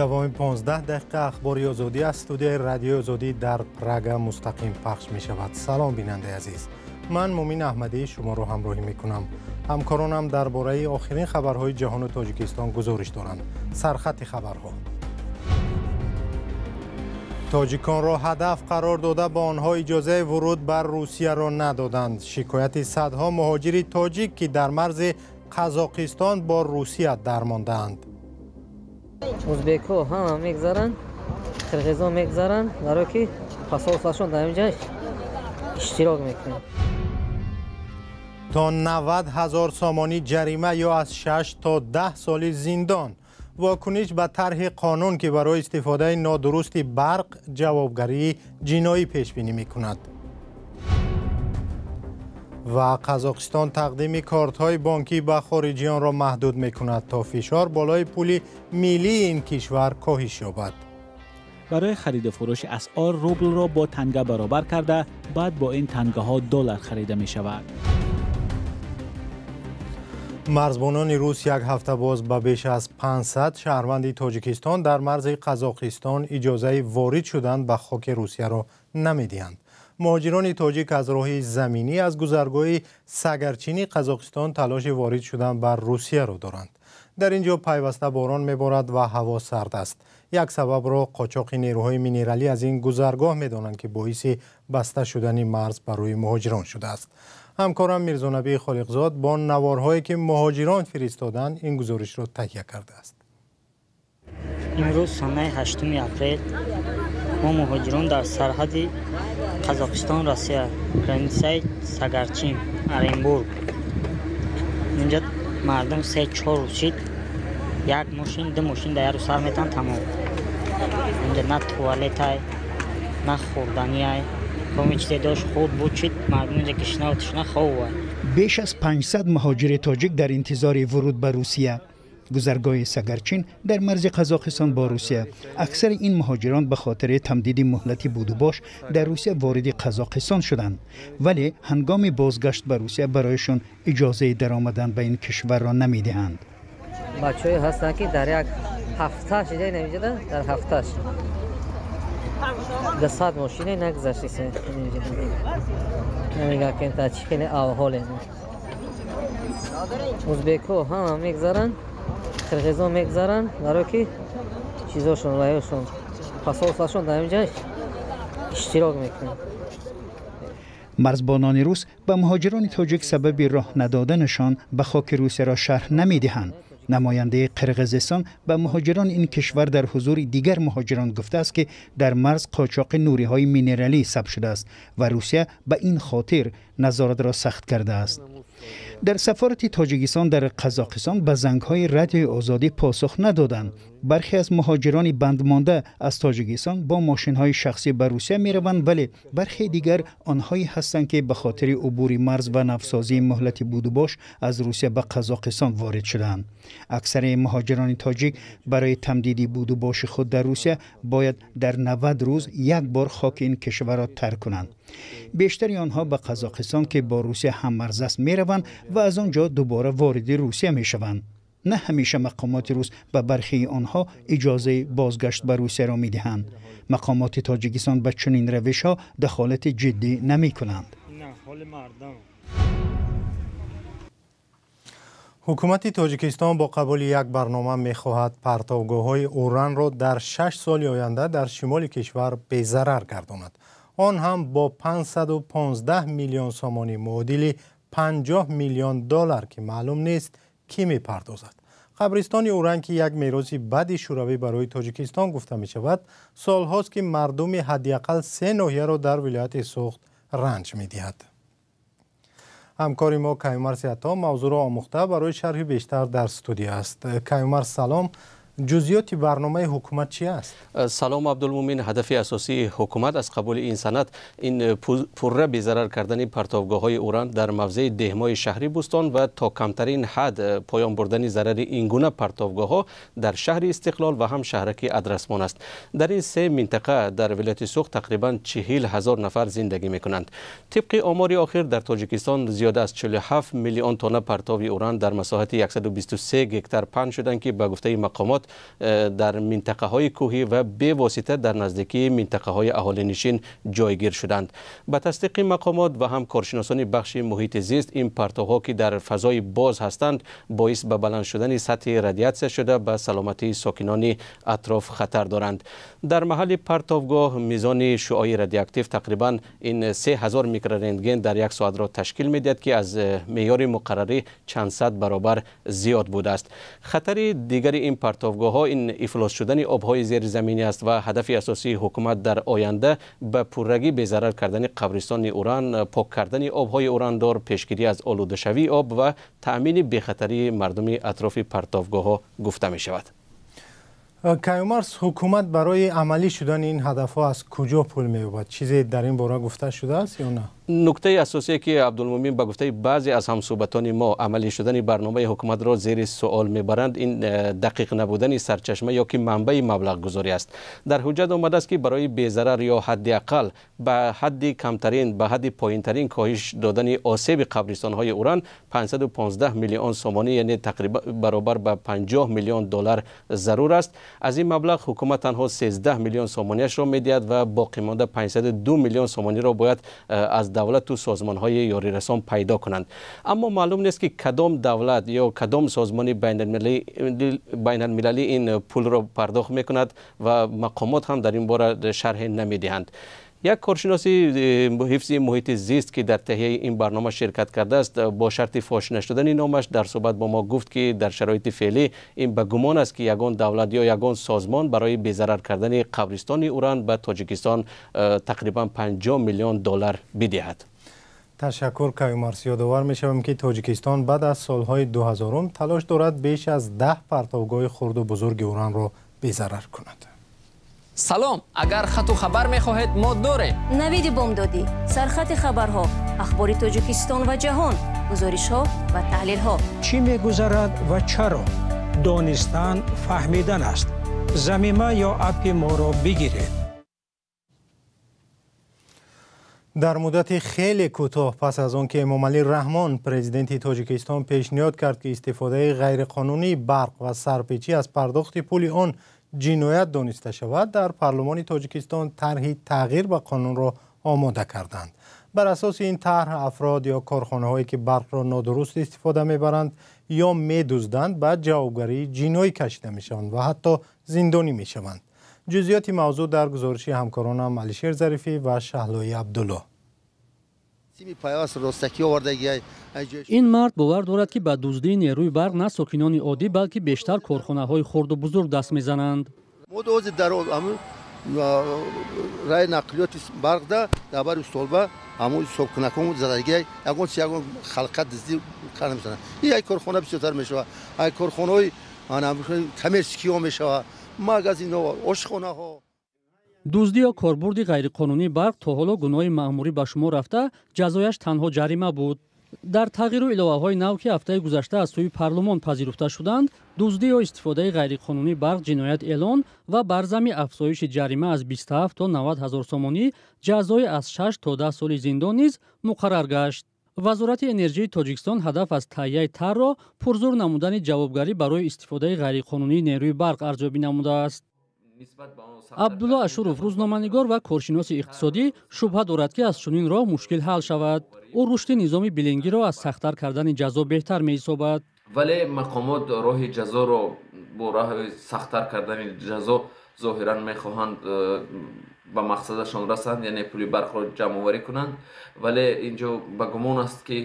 Давоми 15 дақиқа Ахбори Озодӣ аз студияи Радиои Озодӣ дар Прага мустақим пахш мешавад. Салом, бинандаи азиз. Ман Мумин Аҳмадӣ шуморо ҳамроҳӣ мекунам. Ҳамкоронам дар бораи охирин хабарҳои ҷаҳону Тоҷикистон гузориш доранд. Сархати хабарҳо. Тоҷиконро ҳадаф қарор дода, ба онҳо иҷозаи вуруд бар Русияро надоданд. Шикояти садҳо муҳоҷири тоҷик, ки дар марзи Қазоқистон бо Русия дармондаанд. Узбекҳо ҳама мегзаранд, қирғизо мегзаранд, барое ки посольствашон дар инҷа иштирок мекунанд. То 90 ҳазор сомонӣ ҷарима ё аз 6 то 10 соли зиндон. Вокуниш ба тарҳи қонун, ки барои истифодаи нодурусти барқ ҷавобгарии ҷиноӣ пешбинӣ мекунад. Ва Қазоқистон тақдими кортҳои бонкӣ ба хориҷиёнро маҳдуд мекунад, то фишор болои пули миллии ин кишвар коҳиш ёбад. Барои хариду фурӯши асъор рублро бо танга баробар карда, баъд бо ин тангаҳо доллар харида мешавад. Марзбонони рус як ҳафта боз ба беш аз 500 шаҳрванди Тоҷикистон дар марзи Қазоқистон иҷозаи ворид шудан ба хоки Русияро намедиҳанд. Муҳоҷирони тоҷик аз роҳи заминӣ аз гузаргоҳи Сагарчини Қазоқистон талоши ворид шудан ба Русияро доранд. Дар ин ҷо пайваста борон меборад ва ҳаво сард аст. Як сабабро қочоқи нерӯҳои минералӣ аз ин гузаргоҳ медонанд, ки боиси баста шудани марз барои муҳоҷирон шудааст. Ҳамкорам Мирзонабии Холиқзод бо наворҳое, ки муҳоҷирон фиристоданд, ин гузоришро таҳия кардааст. Имрӯз санаи 8 апрел мо муҳоҷирон дар сарҳади Қазоқистон Россия, границаи Сагарчин, Оренбург. Инҷа мардум 3-4 рӯз шид, як мошин, ду мошин дар як рӯз сар метан, тамом. Инҷа на туалетай, на хӯрданиай, коми чизе дошт хӯрд буд чид, мардум инҷа гишнаву тишна ховувай. Беш аз 500 муҳоҷири тоҷик дар интизори вуруд ба Русия. Гузаргоҳи Сагарчин дар марзи Қазоқистон бо Русия. Аксари ин муҳоҷирон ба хотири тамдиди муҳлати будубош дар Русия вориди Қазоқистон шуданд, вале ҳангоми бозгашт ба Русия барояшон иҷозаи даромадан ба ин кишварро намедиҳанд. Бачаҳое ҳастанд, ки дар як ҳафта шида инҷода, дар ҳафташ 200 мошине нагузаштисе инҷода. Намегӯям, ки та чӣ хеле авҳоле. Узбекҳо ҳама мегзаранд, қирғизо мегзаранд, барое ки чизошон ваёшон посольствашон дар инҷа иштирок мекунанд. Марзбонони рус ба муҳоҷирони тоҷик сабаби роҳ надоданашон ба хоки Русияро шарҳ намедиҳанд. Намояндаи Қирғизистон ба муҳоҷирони ин кишвар дар ҳузури дигар муҳоҷирон гуфтааст, ки дар марз қочоқи нуриҳои минералӣ сабт шудааст ва Русия ба ин хотир назоратро сахт кардааст. Дар сафорати Тоҷикистон дар Қазоқистон ба зангҳои Радиои Озодӣ посух надоданд. Бархе аз муҳоҷирони бандмонда аз Тоҷикистон бо мошинҳои шахсӣ ба Русия мераванд, вале бархе дигар онҳое ҳастанд, ки ба хотири убури марз ва навсозии муҳлати будубош аз Русия ба Қазоқистон ворид шуданд. Аксари муҳоҷирони тоҷик барои тамдиди будубоши худ дар Русия бояд дар 90 рӯз як бор хоки ин кишварро тарк кунанд. Бештари онҳо ба Қазоқистон, ки бо Русия ҳаммарз аст, мераванд ва аз он ҷо дубора вориди Русия мешаванд. На ҳамеша мақомоти рус ба бархеи онҳо иҷозаи бозгашт ба Русияро медиҳанд. Мақомоти Тоҷикистон ба чунин равишҳо дахолати ҷиддӣ намекунанд. Ҳукумати Тоҷикистон бо қабули як барнома мехоҳад партовгоҳҳои уранро дар 6 соли оянда дар шимоли кишвар безарар гардонад. Он ҳам бо 515 миллион сомонӣ, муодили 50 миллион доллар, ки маълум нест кӣ мепардозад. Қабристони уран, ки як мероси бади шӯравӣ барои Тоҷикистон гуфта мешавад, солҳост, ки мардуми ҳадди ақал 3 ноҳияро дар вилояти Суғд ранҷ медиҳад. Ҳамкори мо Каюмар Сиато мавзӯъро омӯхта, барои шарҳи бештар дар студия аст. Каюмар, салом. Ҷузъиёти барномаи ҳукумат чи аст? Салом, Абдулмумин. Ҳадафи асосии ҳукумат аз қабули ин санад ин пурра безарар кардани партовгоҳҳои уран дар мавзеи деҳмои шаҳри Бӯстон ва то камтарин ҳад поён бурдани зарари ин гуна партовгоҳҳо дар шаҳри Истиқлол ва ҳам шаҳраки Адрасмон аст. Дар ин се минтақа дар вилояти Суғд тақрибан 40 000 нафар зиндагӣ мекунанд. Тибқи омори охир, дар Тоҷикистон зиёда аз 47 миллион тонна партови уран дар масоҳати 123 гектар паҳн шуданд, ки ба гуфтаи мақомот деҳот дар минтақаҳои кӯҳӣ ва бевосита дар наздикии минтақаҳои аҳолинишин ҷойгир шуданд. Ба тасдиқи мақомот ва ҳам коршиносони бахши муҳити зист, ин партовҳо, ки дар фазои боз ҳастанд, боис ба баланд шудани сатҳи радиатсия шуда, ба саломатии сокинони атроф хатар доранд. Дар маҳалли партовгоҳ мизони шуои радиоактив тақрибан ин 3000 микрорентген дар як соатро ташкил медиҳад, ки аз меъёри муқаррарӣ чанд сад баробар зиёд будааст. Хатари дигари ин партовгоҳҳо ин ифлос шудани обҳои зеризаминӣ аст ва ҳадафи асосии ҳукумат дар оянда ба пуррагӣ безарар кардани қабристони уран, пок кардани обҳои урандор, пешгирӣ аз олудашавии об ва таъмини бехатарии мардуми атрофи партовгоҳҳо гуфта мешавад. Каюмарс, ҳукумат барои амалӣ шудани ин ҳадафҳо аз куҷо пул меёбад? Чизе дар ин бора гуфта шудааст ё на? Нуктаи асосие, ки Абдулмумин, ба гуфтаи баъзе аз ҳамсӯҳбатони мо амалӣ шудани барномаи ҳукуматро зери суол мебаранд, ин дақиқ набудани сарчашма ё ки манбаи маблағгузорӣ аст. Дар ҳуҷҷат омадааст, ки барои безарар ё ҳадди ақал ба ҳадди камтарин, ба ҳадди поинтарин коҳиш додани осеби қабристонҳои уран 515 миллион сомонӣ, яъне тақрибан баробар ба 50 миллион доллар зарур аст. Аз ин маблағ ҳукумат танҳо 13 миллион сомониашро медиҳад ва боқимонда 502 миллион сомониро бояд аз давлату созмонҳои ёрирасон пайдо кунанд. Аммо маълум нест, ки кадом давлат ё кадом созмони байналмилалӣ ин пулро пардохт мекунад ва мақомот ҳам дар ин бора шарҳе намедиҳанд. Як коршиноси ҳифзи муҳити зист, ки дар таҳияи ин барнома ширкат кардааст, бо шарти фош нашудани номаш дар суҳбат бо мо гуфт, ки дар шароити феълӣ ин ба гумон аст, ки ягон давлат ё ягон созмон барои безарар кардани қабристони уран ба Тоҷикистон тақрибан 50 миллион доллар бидиҳад. Ташаккур, Каюмарс. Ёдовар мешавем, ки Тоҷикистон баъд аз солҳои 2000 талош дорад беш аз 10 партовгоҳи хурду бузурги уранро безарар кунад. Салом, агар хату хабар мехоҳед, мо дорем. Навиди бомдодӣ, сархати хабарҳо, ахбори Тоҷикистон ва ҷаҳон, гузоришҳо ва таҳлилҳо. Чӣ мегузарад ва чаро? Донистан фаҳмидан аст. Замима ё аппи моро бигиред. Дар муддати хеле кӯтоҳ пас аз он ки Эмомалӣ Раҳмон, президенти Тоҷикистон, пешниҳод кард, ки истифодаи ғайриқонунии барқ ва сарпечӣ аз пардохти пули он ҷиноят дониста шавад, дар парлумони Тоҷикистон тарҳи тағйир ба қонунро омода карданд. Бар асоси ин тарҳ, афрод ё корхонаҳое, ки барқро нодуруст истифода мебаранд ё медузданд, ба ҷавобгарии ҷиноӣ кашида мешаванд ва ҳатто зиндонӣ мешаванд. Ҷузъиёти мавзӯъ дар гузориши ҳамкоронам Алишер Зарифӣ ва Шаҳлои Абдулло. Ин мард бовар дорад, ки ба дуздии нерӯи барқ на сокинони оддӣ, балки бештар корхонаҳои хурду бузург даст мезананд. Раи нақлиёти барқда дар бари устолба ҳамун ҳисобкунакон задагия, ягон чи, ягон халқа дуздӣ карда мешаванд. Ин як корхона бисёртар мешавад, ай корхонаҳои коммерческиҳо мешавад, магазинҳо, ошхонаҳо. Дуздӣ ё корбурди ғайриқонунии барқ то ҳоло гуноҳи маъмурӣ ба шумор рафта, ҷазояш танҳо ҷарима буд. Дар тағйиру иловаҳои нав, ки ҳафтаи гузашта аз сӯи парлумон пазируфта шуданд, дуздӣ ё истифодаи ғайриқонунии барқ ҷиноят эълон ва бар зами афзоиши ҷарима аз 27 то 90 ҳазор сомонӣ ҷазои аз 6 то 10 соли зиндон низ муқаррар гашт. Вазорати энержии Тоҷикистон ҳадаф аз таҳияи тарҳро пурзур намудани ҷавобгарӣ барои истифодаи ғайриқонунии нерӯи барқ арзёбӣ намудааст. Абдулло Ашуров, рӯзноманигор ва коршиноси иқтисодӣ, шубҳа дорад, ки аз чунин роҳ мушкил ҳал шавад. Ӯ рушди низоми билингиро аз сахттар кардани ҷазо беҳтар меҳисобад. Вале мақомот роҳи ҷазоро бо роҳи сахттар кардани ҷазо зоҳиран мехоҳанд ба мақсадашон расанд, яъне пули барқро ҷамъоварӣ кунанд, вале инҷо ба гумон аст, ки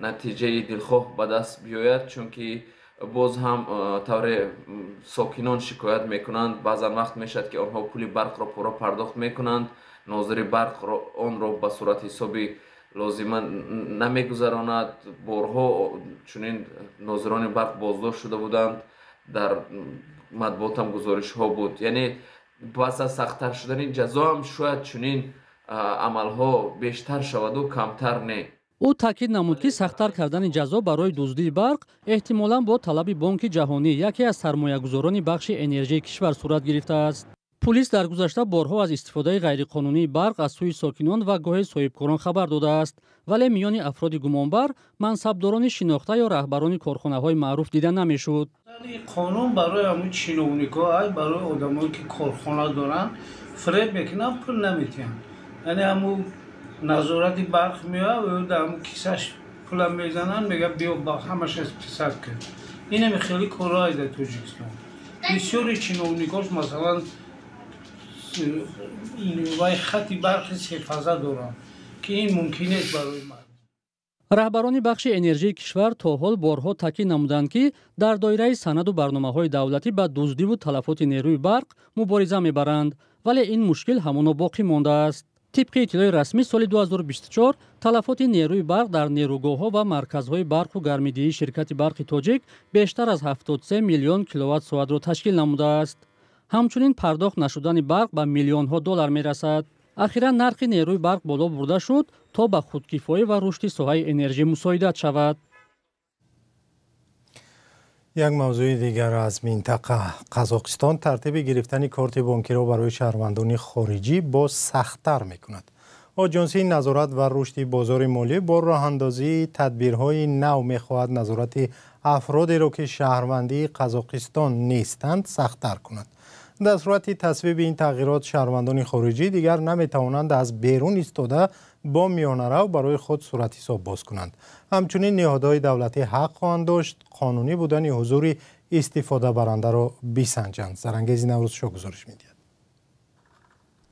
натиҷаи дилхоҳ ба даст биёяд, чунки боз ҳам тавре сокинон шикоят мекунанд, баъзан вақт мешавад, ки онҳо пули барқро пурра пардохт мекунанд, нозири барқ онро ба сурати ҳисоби лозима намегузаронад. Борҳо чунин нозирони барқ боздошт шуда буданд, дар матбуотам гузоришҳо буд. Яъне пас аз сахттар шудани ҷазо ҳам шояд чунин амалҳо бештар шаваду камтар не. Ӯ таъкид намуд, ки сахттар кардани ҷазо барои дуздии барқ эҳтимолан бо талаби Бонки Ҷаҳонӣ, яке аз сармоягузорони бахши энержии кишвар, сурат гирифтааст. Пулис дар гузашта борҳо аз истифодаи ғайриқонунии барқ аз сӯи сокинон ва гоҳе соҳибкорон хабар додааст, вале миёни афроди гумонбар мансабдорони шинохта ё раҳбарони корхонаҳои маъруф дида намешуд. Қонун барои ҳамун чиновникҳо, барои одамое ки корхона доранд, фиреб мекунанд, пул наметиҳанд. Яъне ҳамун назорати барқ меояд, ӯ дар ҳамун кисаш пула мезананд, мегӯяд биё ҳамаша писат кун. Инами хеле корҳое дар Тоҷикистон. Бисёри чиновникҳош масалан вай хати барқи сефаза доранд, ки ин мумкин нест барои мардум. Раҳбарони бахши энержии кишвар то ҳол борҳо таъкид намуданд, ки дар доираи санаду барномаҳои давлатӣ ба дуздиву талафоти нерӯи барқ мубориза мебаранд, вале ин мушкил ҳамоно боқӣ мондааст. Тибқи иттилои расмӣ, соли 2024 талафоти нерӯи барқ дар нерӯгоҳҳо ва марказҳои барқу гармидиҳии ширкати барқи тоҷик бештар аз 73 миллион киловатт-соатро ташкил намудааст. Ҳамчунин пардохт нашудани барқ ба миллионҳо доллар мерасад. Ахиран нархи нерӯи барқ боло бурда шуд, то ба худкифоӣ ва рушди соҳаи энержӣ мусоидат шавад. Як мавзӯи дигар аз минтақа. Қазоқистон тартиби гирифтани корти бонкиро барои шаҳрвандони хориҷӣ боз сахттар мекунад. Оҷонсии назорат ва рушди бозори молӣ бо роҳандозии тадбирҳои нав мехоҳад назорати афродеро, ки шаҳрвандии Қазоқистон нестанд, сахттар кунад. Дар сурати тасвиби ин тағйирот, шаҳрвандони хориҷӣ дигар наметавонанд аз берун истода бо миёнарав барои худ суратҳисоб боз кунанд. Ҳамчунин ниҳодҳои давлатӣ ҳақ хоҳанд дошт қонунӣ будани ҳузури истифодабарандаро бисанҷанд. Зарангези Наврӯзшо гузориш медиҳад.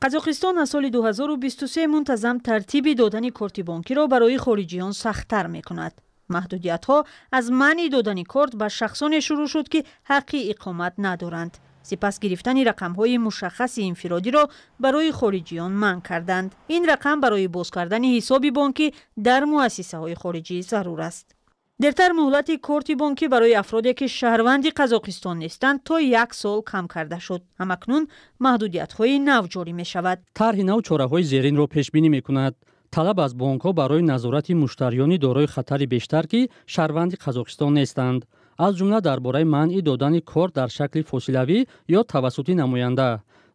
Қазоқистон аз соли 2023 мунтазам тартиби додани корти бонкиро барои хориҷиён сахттар мекунад. Маҳдудиятҳо аз манъи додани корт ба шахсоне шурӯъ шуд, ки ҳаққи иқомат надоранд. Сипас гирифтани рақамҳои мушаххаси инфиродиро барои хориҷиён манъ карданд. Ин рақам барои боз кардани ҳисоби бонкӣ дар муассисаҳои хориҷӣ зарур аст. Дертар муҳлати корти бонкӣ барои афроде, ки шаҳрванди Қазоқистон нестанд, то як сол кам карда шуд. Ҳамакнун маҳдудиятҳои нав ҷорӣ мешавад. Тарҳи нав чораҳои зеринро пешбинӣ мекунад. Талаб аз бонкҳо барои назорати муштариёни дорои хатари бештар, ки шаҳрванди Қазоқистон нестанд, аз ҷумла дар бораи манъи додани корт дар шакли фосилавӣ ё тавассути намоянда,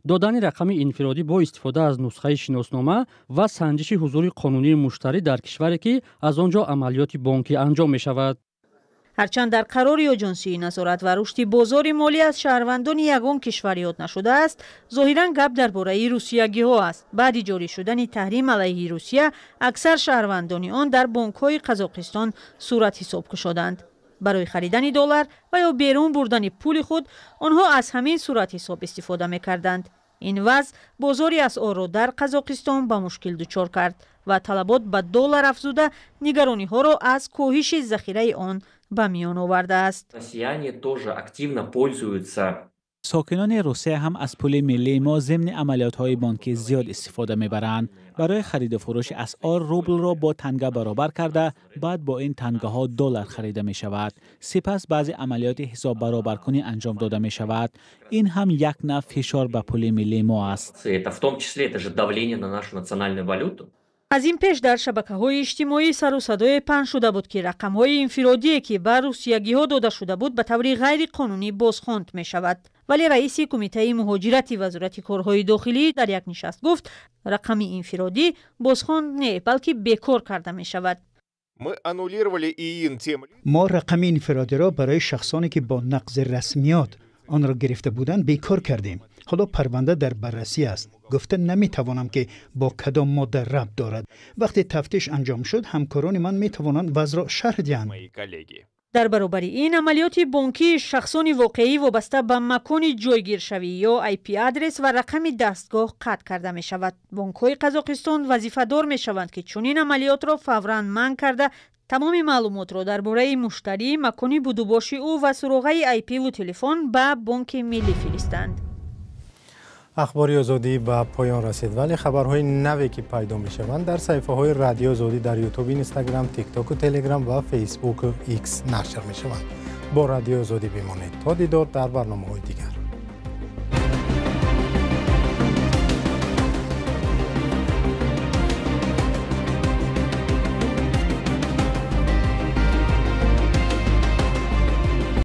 додани рақами инфиродӣ бо истифода аз нусхаи шиноснома ва санҷиши ҳузури қонунии муштарӣ дар кишваре, ки аз он ҷо амалиёти бонкӣ анҷом мешавад. Ҳарчанд дар қарори оҷонсии назорат ва рушди бозори молӣ аз шаҳрвандони ягон кишвар ёд нашудааст, зоҳиран гап дар бораи русиягиҳо аст. Баъди ҷорӣ шудани таҳрим алайҳи Русия, аксар шаҳрвандони он дар бонкҳои Қазоқистон суратҳисоб кушоданд. Барои харидани доллар ва ё берун бурдани пули худ онҳо аз ҳамин суратҳисоб истифода мекарданд. Ин вазъ бозори асъорро дар Қазоқистон ба мушкил дучор кард ва талабот ба доллар афзуда нигарониҳоро аз коҳиши захираи он ба миён овардааст. Россияне тоже активно пользуются. Сокинони Русия ҳам аз пули миллии мо зимни амалиётҳои бонкӣ зиёд истифода мебаранд. Барои хариду фурӯши асъор рублро бо танга баробар карда, баъд бо ин тангаҳо доллар харида мешавад. Сипас баъзе амалиёти ҳисоббаробаркунӣ анҷом дода мешавад. Ин ҳам як навъ фишор ба пули миллии мо аст. Это в том числе это же давление на нашу национальную валюту. Аз ин пеш дар шабакаҳои иҷтимоӣ сару садое паҳн шуда буд, ки рақамҳои инфиродие, ки ба русиягиҳо дода шуда буд, ба таври ғайриқонунӣ бозхонд мешавад. Вале раиси кумитаи муҳоҷирати Вазорати корҳои дохилӣ дар як нишаст гуфт, рақами инфиродӣ бозхонд не, балки бекор карда мешавад. Мы аннулировали ИИН тем Мо рақами инфиродиро барои шахсоне, ки бо нақзи расмиёт онро гирифта буданд, бекор кардем. Ҳоло парванда дар баррасӣ аст. Гуфта наметавонам, ки бо кадом модда рабт дорад. Вақте тафтиш анҷом шуд, ҳамкорони ман метавонанд вазъро шарҳ диҳанд. Мои коллеги. Дар баробари ин, амалиёти бонкии шахсони воқеӣ вобаста ба макони ҷойгиршавӣ ё IP адрес ва рақами дастгоҳ қатъ карда мешавад. Бонкҳои Қазоқистон вазифадор мешаванд, ки чунин амалиётро фавран манъ карда, тамоми маълумотро дар бораи муштарӣ, макони будубоши ӯ ва суроғаи IP-ву телефон ба Бонки Миллӣ фиристанд. Ахбори Озодӣ ба поён расид, вале хабарҳои наве, ки пайдо мешаванд, дар саҳифаҳои Радиои Озодӣ дар Ютуб, Инстаграм, Тиктоку, Телеграм ва Фейсбуку Икс нашр мешаванд. Бо Радиои Озодӣ бимонед. То дидор дар барномаҳои дигар.